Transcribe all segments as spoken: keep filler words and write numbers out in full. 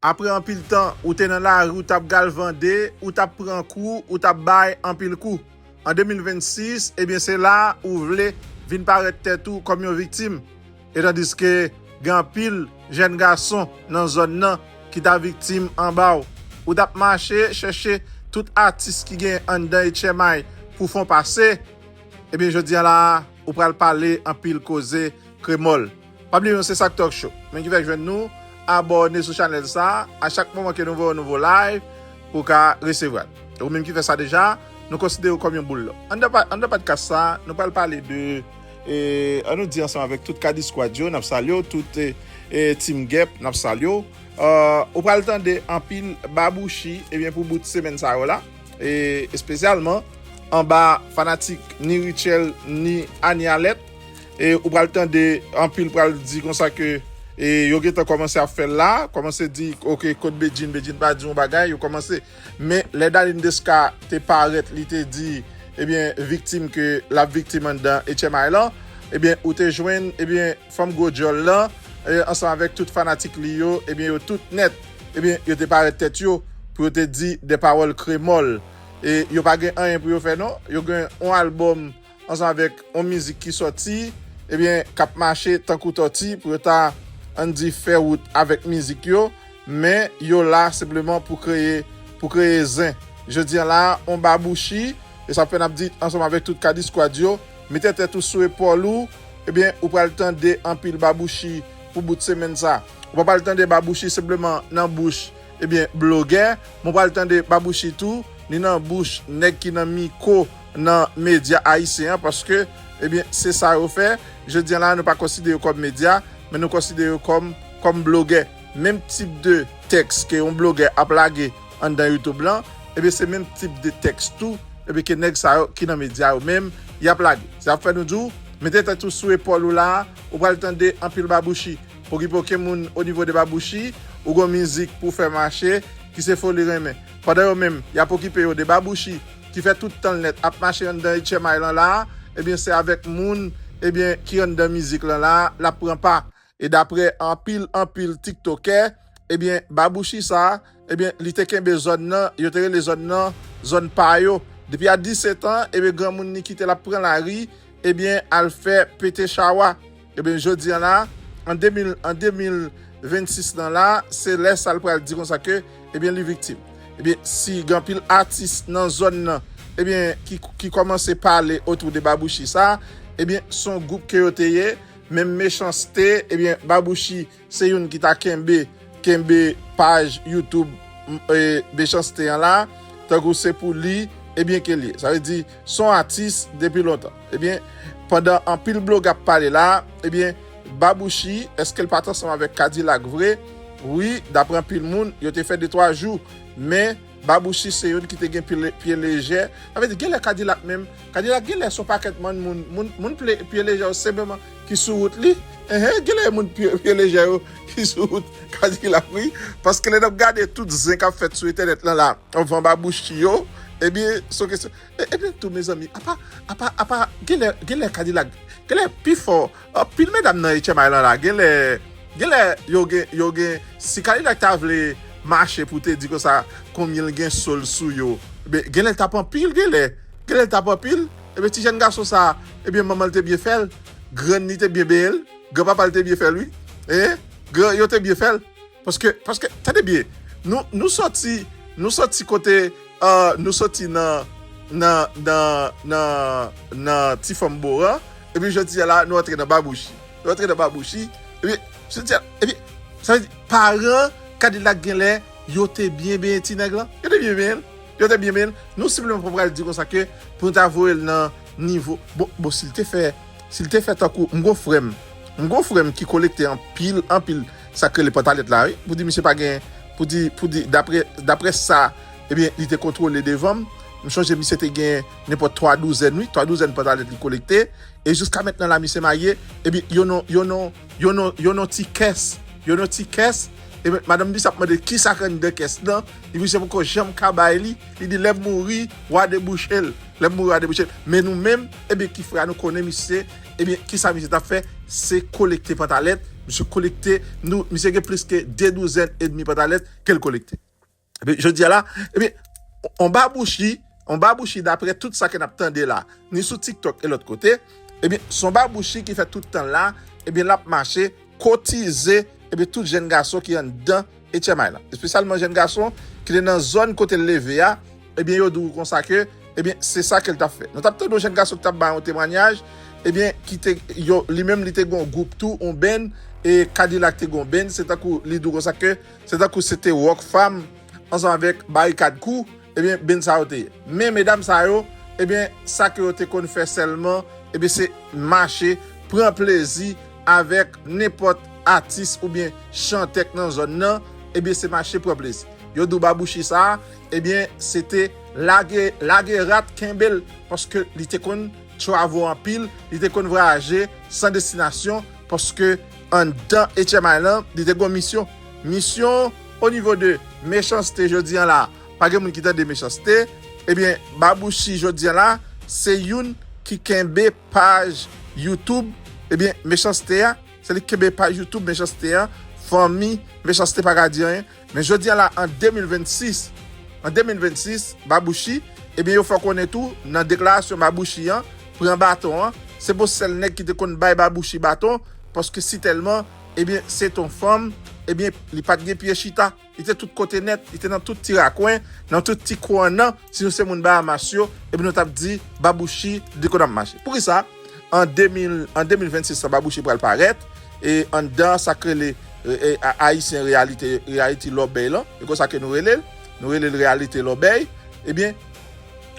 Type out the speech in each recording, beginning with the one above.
Apre anpil tan, ou te nan lari, ou t ap galvande, ou t ap pran kou, ou t ap bay anpil kou. An de mil vennsis, ebyen, se la ou vle vin parèt tèt ou kòm yon viktim. E tandiske gen anpil jèn gason nan zòn nan ki ta viktim anba w. Ou t ap mache chèche tout atis ki gen anndan H M I pou fè w pase. Ebyen, jodi a la a, ou pral pale anpil koze kremòl. Pa bliye nou se Sak Talk Show. Men ki fè k jwenn nou, abòne sou chanèl sa a. A chak moman ke nou voye yon nouvo live, pou w ka resevwa l. Ou menm ki fè sa deja, nou konsidere w kòm yon boul lò. Anndan pa- anndan podcast sa, nou pral pale de, e, ann nou di ansanm avèk tout Kadi Squad yo, n ap salye w, tout, e, e, Team Gep, n ap salye w. E, ou pral tande anpil babouchi, ebyen, pou bout semèn sa yo la. E, espesyalman, anba fanatik ni Richel, ni Anialette. E ou pral tande anpil pral di konsa ke, e, yo gentan kòmanse ap fè l la, kòmanse di, "Ok, kot Bedjine, Bedjine pa di yon bagay," yo kòmanse. Men lè Darline Desca te parèt, li te di, ebyen, viktim ke l ap viktim anndan H M I lan, ebyen, ou te jwenn, ebyen, fanm gwo djòl lan, e, ansanm avèk tout fanatik li yo, ebyen, yo tout nèt, ebyen, yo te parèt tèt yo pou yo te di de pawòl kremòl. E yo pa gen anyen pou yo fè non, yo gen yon albòm ansanm avèk yon mizik ki sòti, ebyen, k ap mache tankou tòti pou yo ta, ann di, fè wout avèk mizik yo, men yo la senpleman pou kreye, pou kreye zen. Jodi a la, yon babouchi, e sa fè n ap di ansanm avèk tout Kadi Squad yo, mete tèt ou sou epòl ou, ebyen, ou pral tande anpil babouchi pou bout semèn sa. Ou pa pral tande babouchi senpleman nan bouch, ebyen, blogè, men w pral tande babouchi tou, ni nan bouch nèg ki nan mikwo nan medya ayisyen an, paske, ebyen, se sa yo fè. Jodi a la, nou pa konsidere yo kòm medya, men nou konsidere yo kòm, kòm blogè. Menm tip de tèks ke yon blogè ap lage anndan YouTube lan, ebyen, se menm tip de tèks tou, ebyen, ke nèg sa yo ki nan medya yo menm, y ap lage. Sa ap fè nou di w, mete tèt ou sou epòl ou la, ou pral tande anpil babouchi. Okipe okenn moun o nivo de babouchi, ou gon mizik pou fè mache, ki se foli renmen. Pandan yo menm, y ap okipe yo de babouchi, ki fè tout tan l nèt ap mache anndan H M I lan la, ebyen, se avèk moun, ebyen, ki anndan mizik lan la, l ap pran pa. E daprè anpil, anpil tiktokè, ebyen, babouchi sa, ebyen, li te kenbe zòn nan, yo te rele zòn nan, zòn pa yo. Depi a disèt an, ebyen, granmoun li kite l ap pran lari, ebyen, al fè pete chawa. Ebyen, jodi a la, an de mil, an de mil vennsis lan la, se lè sa l pral di konsa ke, ebyen, li viktim. Ebyen, si gen anpil atis nan zòn nan, ebyen, ki, ki kòmanse pale otou de babouchi sa, ebyen, se yon gwoup ke yo te ye, menm mechanste, ebyen, babouchi, se youn ki ta kenbe, kenbe paj YouTube, m, e, Mechanste an la, tankou se pou li, ebyen ke li ye. Sa vle di, se yon atis depi lontan. Ebyen, pandan anpil blogè ap pale la, ebyen, babouchi, èske l pa t ansanm avèk Kadilak vre? Wi, daprè anpil moun, yo te fè de twa jou, men babouchi se youn ki te gen pye, pye lejè. Sa vle di, genlè Kadilak menm, Kadilak genlè se yon pakèt moun, moun, moun, moun pye, pye lejè yo senpleman ki sou wout li. Enhen, genlè moun pye, pye lejè yo ki sou wout Kadilak, wi. Paske lè n ap gade tout zen k ap fèt sou entènèt lan la, anvan babouchi yo, ebyen, se yon kesyon. E, ebyen tou, mezanmi, apa, apa, apa, genlè, genlè Kadilak, genlè pifò, anpil medam nan H M I lan la, genlè, genlè yo gen, yo gen, si Kadilak ta vle mache pou te di konsa, konbyen l gen sòl sou yo, ben, genlè l t ap anpil, genlè, genlè l t ap anpil, ebyen, ti jèn gason sa, ebyen, manman l te byen fè l, grann li te byen benyen l, granpapa l te byen fè l, wi, en, gran, yo te byen fè l, paske, paske, tande byen, nou, nou sòti, nou sòti kote, ah, nou sòti nan, nan, nan, nan, nan ti fanm boran, epi jodi a la, nou antre nan babouchi. Nou antre nan babouchi, epi, jodi a, epi, sa vle di, paran Kadilak genlè, yo te byen benyen ti nèg lan. Yo te byen benyen l. Yo te byen benyen l. Nou senpleman pa pral di konsa ke pou nou ta voye l nan nivo. Bon, bon, si l te fè, si l te fè tankou, m gon frè m. M gon frè m ki kolekte anpil, anpil sa k rele pantalèt la, wi. Pou di misye pa gen, pou di, pou di, daprè, daprè sa, ebyen, li te kontwole devan m. M chonje misye te gen nenpòt twa douzèn, wi, twa douzèn pantalèt li kolekte. E jiska mentnan la, misye marye, epi yo non, yo non, yo non, yo non ti kès, yo non ti kès. E madanm misye ap mande kisa k anndan kès lan, epi misye poko janm ka bay li. Li di lè m mouri, w a debouche l. Lè m mouri, w a debouche l. Men nou menm, ebyen, ki frè a nou konnen misye, ebyen, kisa misye t ap fè? Se kolekte pantalèt, Misye kolekte, nou, misye gen plis ke de douzèn edmi pantalèt ke l kolekte. Epi, jodi a la, epi, on babouchi, on babouchi, daprè tout sa ke n ap tande la, ni sou TikTok e lòt kote, ebyen, se on babouchi ki fè tout tan la, ebyen, l ap mache, kotize, ebyen, tout jèn gason ki anndan H M I la. Espesyalman jèn gason ki te nan zòn kote l leve a, ebyen, yo di w konsa ke, ebyen, se sa ke l t ap fè. Nou t ap tande yon jèn gason ki t ap bay yon temwanyaj, ebyen, ki te, yo, li menm, li te gen yon gwoup tou, yon band, e Kadilak te gen yon band, se tankou, li di w konsa ke, se tankou se te Rock Fam, ansanm avèk Barikad Crew, ebyen, band sa yo te ye. Men medam sa yo, ebyen, sa ke yo te konn fè sèlman, ebyen, se mache, pran plezi avèk nenpòt atis oubyen chantè k nan zòn nan, ebyen, se mache pran plezi. Yo di w babouchi sa a, ebyen, se te lage, lage rat kenbe l, paske li te konn travel anpil, li te konn vwayaje san destinasyon, paske anndan H M I lan, li te gen yon misyon. Misyon o nivo de Mechanste jodi a la, pa gen moun ki tande Mechanste, ebyen, babouchi jodi a la, se youn ki kenbe paj YouTube, ebyen, Mechanste a, se li ki kenbe paj YouTube Mechanste a, fanmi Mechanste pa ka di anyen. Men jodi a la, an de mil vennsis, an de mil vennsis, babouchi, ebyen, yo fè konnen tou, nan deklarasyon babouchi an, pran baton an, se pou sèl nèg ki te konn bay babouchi baton, paske si tèlman, ebyen, se t on fanm, ebyen, li pa t gen pye chita. Li te tout kote nèt, li te nan tout ti rakwen, nan tout ti kwen nan, si nou se moun Bahamas yo, ebyen, nou t ap di babouchi, li te konn ap mache. Poukisa? An de mil, an de mil vennsis lan, babouchi pral parèt, e anndan sa k rele, e, e, a- Ayisyen Reyalite, Reyalite Lòbèy lan, e konsa ke nou rele l, nou rele l Reyalite Lòbèy, ebyen,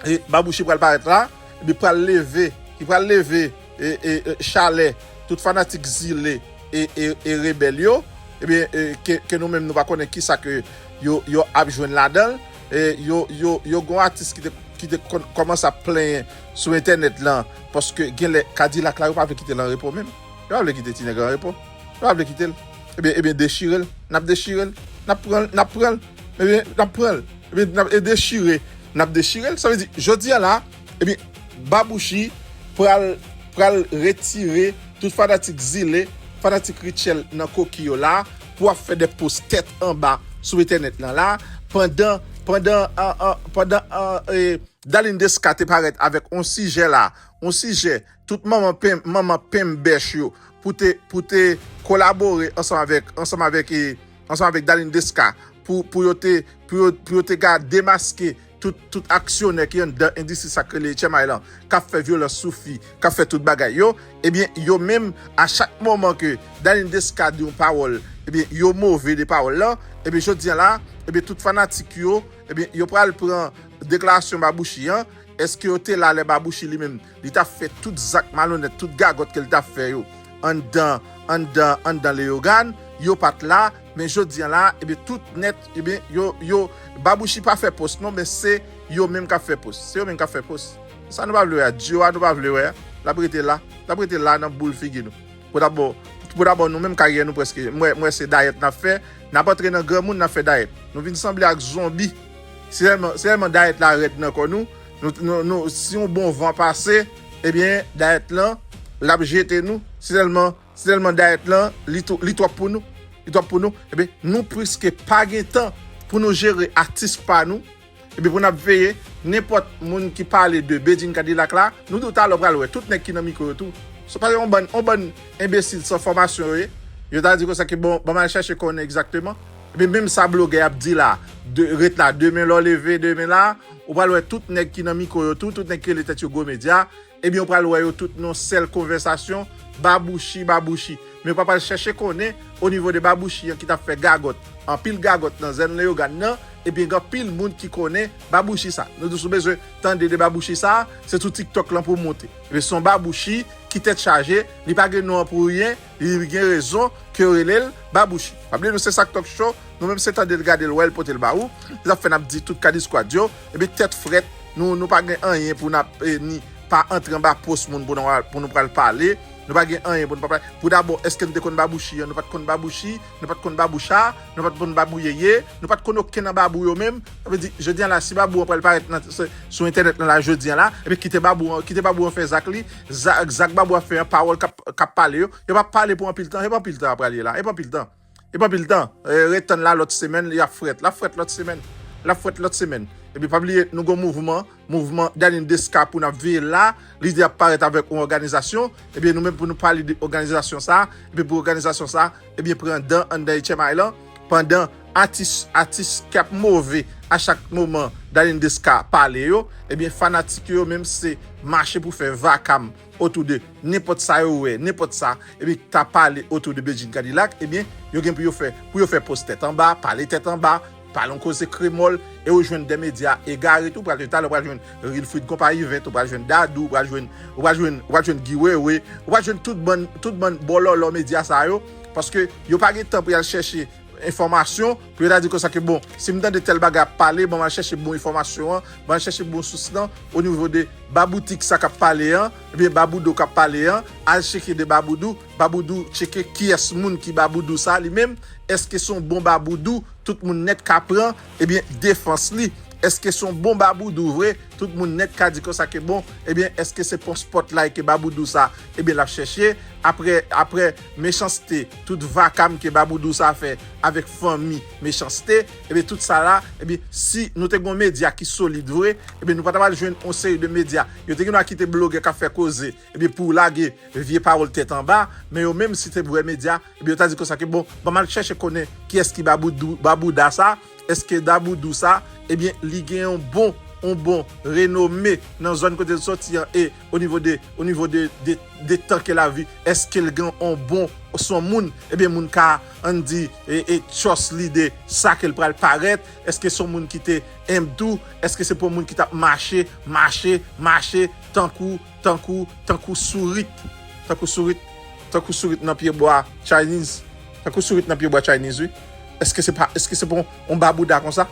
e babouchi pral parèt la, ebyen, pral leve, li pral leve, e, e, e, chalè, tout fanatik zile, e, e, e rebèl yo, ebyen, e, ke, ke nou menm nou pa konnen kisa ke yo, yo ap jwenn ladan l, e, yo, yo, yo gen yon atis ki te, ki te kon- kòmanse ap plenyen sou entènèt lan, paske genlè Kadilak la, yo pa vle kite l an repo menm. Yo pa vle kite ti nèg an repo. Yo pa vle kite l. Ebyen, ebyen, dechire l. N ap dechire l. N ap pran l, n ap pran l. Ebyen, n ap pran l. Ebyen, n ap e dechire. N ap dechire l. Sa vle di, jodi a la, ebyen, babouchi pral, pral retire tout fanatik zile, fanatik Rutshelle nan koki yo la, pou ap fè de pos tèt anba sou entènèt lan la, pandan, pandan, an, an, pandan, an, e, Darline Desca te parèt avèk on sijè la, on sijè, tout manman pen, manman penm bèch yo, pou te, pou te kolabore ansanm avèk, ansanm avèk, e, ansanm avèk Darline Desca, pou, pou yo te, pou yo, pou yo te ka demaske tout, tout aksyonè ki anndan endistri sa k rele H M I lan, k ap fè vyolans sou fi, k ap fè tout bagay yo, ebyen, yo menm, a chak moman ke Darline Desca di yon pawòl, ebyen, yo move de pawòl lan, ebyen, jodi a la, ebyen, tout fanatik yo, ebyen, yo pral pran deklarasyon babouchi an, èske yo te la lè babouchi li menm, li t ap fè tout zak malonèt, tout gagòt ke l t ap fè yo anndan, anndan, anndan Leyogàn, yo pa t la, men jodi a la, ebyen, tout nèt, ebyen, yo, yo, babouchi pa fè pos non, men se yo menm k ap fè pos. Se yo menm k ap fè pos. Sa nou pa vle wè a, Dio a nou pa vle wè a, l ap rete la, l ap rete la nan boul figi nou. Pou dabò, pou dabò, nou menm karyè nou prèske, m wè, m wè se dayèt n ap fè, n ap antre nan granmoun, n ap fè dayèt. Nou vin sanble ak zonbi. Se tèlman, se tèlman dayèt la rèd nan kò nou, nou, nou, nou, si yon bon van pase, ebyen, dayèt lan, l ap jete nou. Se tèlman, se tèlman dayèt lan, li two- li twòp pou nou. Li twòp pou nou. Ebyen, nou prèske pa gen tan pou nou jere atis pa nou. Epi pou n ap veye, nenpòt moun ki pale de Bedjine Kadilak la, nou di w talè w pral wè tout nèg ki nan mikwo yo tou. Se pa yon bann, yon bann enbesil san fòmasyon yo ye. Yo ta di konsa ke bon, ban m al chèche konnen egzakteman. Epi menm sa blogè ap di la, de, ret la, demen lè w leve, demen la, ou pral wè tout nèg ki nan mikwo yo tou, tout nèg ki rele tèt yo gwo medya, ebyen, ou pral wè yo tout nan sèl konvèsasyon, babouchi, babouchi. Men yo pa pral chèche konnen, o nivo de babouchi an ki t ap fè gagòt, anpil gagòt nan zòn Leyogàn nan, ebyen, gen anpil moun ki konnen babouchi sa. Nou di w si w bezwen tande de babouchi sa, se sou TikTok lan pou w monte. Ebyen, se yon babouchi ki tèt chaje, li pa gen non an pou ryen, li gen rezon ke yo rele l babouchi. Pa bliye nou se Sak Talk Show, nou menm se tande l, gade l, wè l, pote l ba ou. Se sa k fè n ap di tout Kadiskwad yo, ebyen, tèt frèt, nou, nou pa gen anyen pou n ap, e, ni pa antre anba pos moun pou nou, pou nou pral pale, Nou pa gen anyen pou nou pa pale. Pou dabò, èske nou te konn Babouchi an? Nou pa t konn Babouchi, nou pa t konn Baboucha, nou pa t konn Babou Yeye, nou pa t konn okenn nan Babou yo menm. Sa vle di, jodi a la, si Babou an pral parèt nan, sou entènèt lan la jodi a la, ebyen kite Babou an, kite Babou an fè zak li, zak, zak Babou ap fè an, pawòl k ap, k ap pale yo, yo p ap pale pou anpil tan, e pa anpil tan ap pale la, e pa anpil tan. E pa anpil tan. E, ret tann la lòt semèn, l ap frèt. L ap frèt lòt semèn. L ap frèt lòt semèn. Epi pa bliye, nou gon mouvman, mouvman Darline Desca pou n ap veye la. Li di ap parèt avèk yon òganizasyon. Ebyen, nou menm pou nou pale de òganizasyon sa. Epi pou òganizasyon sa, ebyen, pran dan anndan H M I lan. Pandan atis, atis k ap move a chak moman Darline Desca pale yo, ebyen, fanatik yo menm se mache pou fè vakam otou de nenpòt sa yo wè, nenpòt sa, ebyen, ta pale otou de Bedjine Cadillac, ebyen, yo gen pou yo fè, pou yo fè pòs tèt anba, pale tèt anba, pale yon koze kremòl, e ou jwenn de medya egare tou, pral jwenn talè, ou pral jwenn Wilfrid Konpayi Vent, ou pral jwenn Dadou, ou pral jwenn, ou pral jwenn, ou pral jwenn Guy Wewe, ou pral jwenn tout bann, tout bann bòlòlò medya sa yo, paske yo pa gen tan pou y al chèche enfòmasyon, pou yo ta di konsa ke bon, si m tande tèl bagay ap pale, ban m al chèche bon enfòmasyon an, ban m al chèche bon sous lan, o nivo de Baboutik sa k ap pale an, ebyen Baboudou k ap pale an, al tcheke de Baboudou, Baboudou tcheke kiyès moun ki Baboudou sa li menm, èske se yon bon Baboudou, tout moun nèt ka pran, ebyen defans li, èske se yon bon Baboudou vre, tout moun nèt ka di konsa ke bon, ebyen èske se pa yon spotlight ke Baboudou sa, ebyen l ap chèche, apre, apre mechanste, tout vakam ke Baboudou sa fè avèk fanmi mechanste, ebyen tout sa la, ebyen si nou te gon medya ki solid vre, ebyen nou pa ta pral jwenn yon seri de medya. Yo te gen dwa kite blogè k ap fè koze, ebyen pou lage vye pawòl tèt anba, men yo menm si te vrè medya, ebyen yo ta di konsa ke bon, ban m al chèche konnen kiyès ki Baboudou, Babouda sa, èske Baboudou sa, ebyen li gen yon bon, yon bon renome nan zòn kote l soti an, e o nivo de, o nivo de, de, de tan ke l ap viv, èske l gen yon bon, se yon moun, ebyen moun ka, ann di, e, e trust li de sa ke l pral parèt, èske se yon moun ki te humble tou, èske se pa yon moun ki t ap mache, mache, mache, tankou, tankou, tankou sourit, tankou sourit, tankou sourit nan pye bwa Chinese, tankou sourit nan pye bwa Chinese, wi. Èske se pa, èske se pa yon, yon Babouda konsa?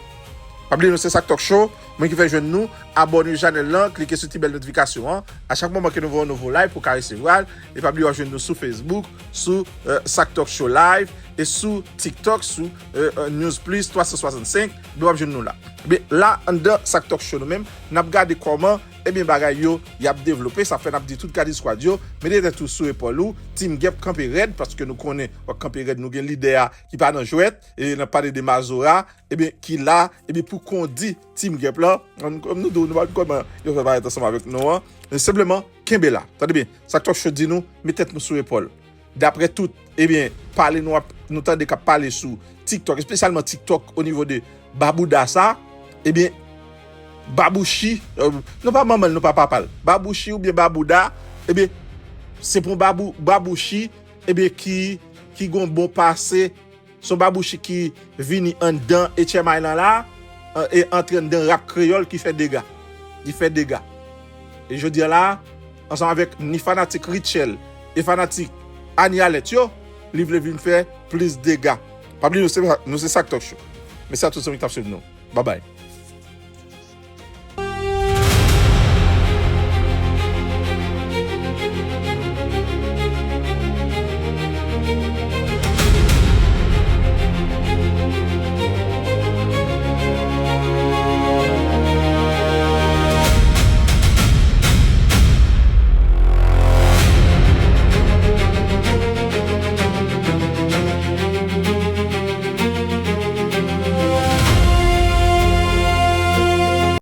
Pa bliye nou se Sak Talk Show, moun ki fè jwenn nou, abòne chanèl lan, klike sou ti bèl notifikasyon an. A chak moman ke nou voye yon nouvo live, ou ka resevwa l. E pa bliye w ap jwenn nou sou Facebook, sou, euh, Sak Talk Show Live, e sou TikTok, sou, euh, euh, News Plus twa san swasannsenk, w ap jwenn nou la. Ebyen, la, anndan Sak Talk Show nou menm, n ap gade kòman, ebyen, bagay yo, y ap devlope. Sa fè n ap di tout Gade Squad yo, mete tèt ou sou epòl ou, Team Gep kanpe rèd, paske nou konnen, w ap kanpe rèd, nou gen lidè a ki pa nan jwèt, e n ap pale de Mazora, ebyen, ki la, ebyen, pou kondi Team Gep lan, kòm nou di w, nou pa konn kòman yo fè parèt ansanm avèk nou an, men senpleman, kenbe la. Tande byen, Sak Talk Show di nou, met tèt nou sou epòl. Daprè tout, ebyen, pale nou ap, nou tande k ap pale sou TikTok, espesyalman TikTok o nivo de Babouda sa, ebyen, Babouchi, euh, non pa manman l, non pa papa l, Babouchi oubyen Babouda, ebyen, se pou Babou, Babouchi, ebyen, ki, ki gon bon pase, se yon Babouchi ki vini anndan H M I lan la, euh, e antre anndan rap kreyòl ki fè dega. Li fè dega. E jodi a la, ansanm avèk ni fanatik Rutshelle e fanatik Anie Alerte yo, li vle vin fè plis dega. Pa bliye, nou se, nou se Sak Talk Show. Mèsi a tout zanmi ki t ap swiv nou. Babay.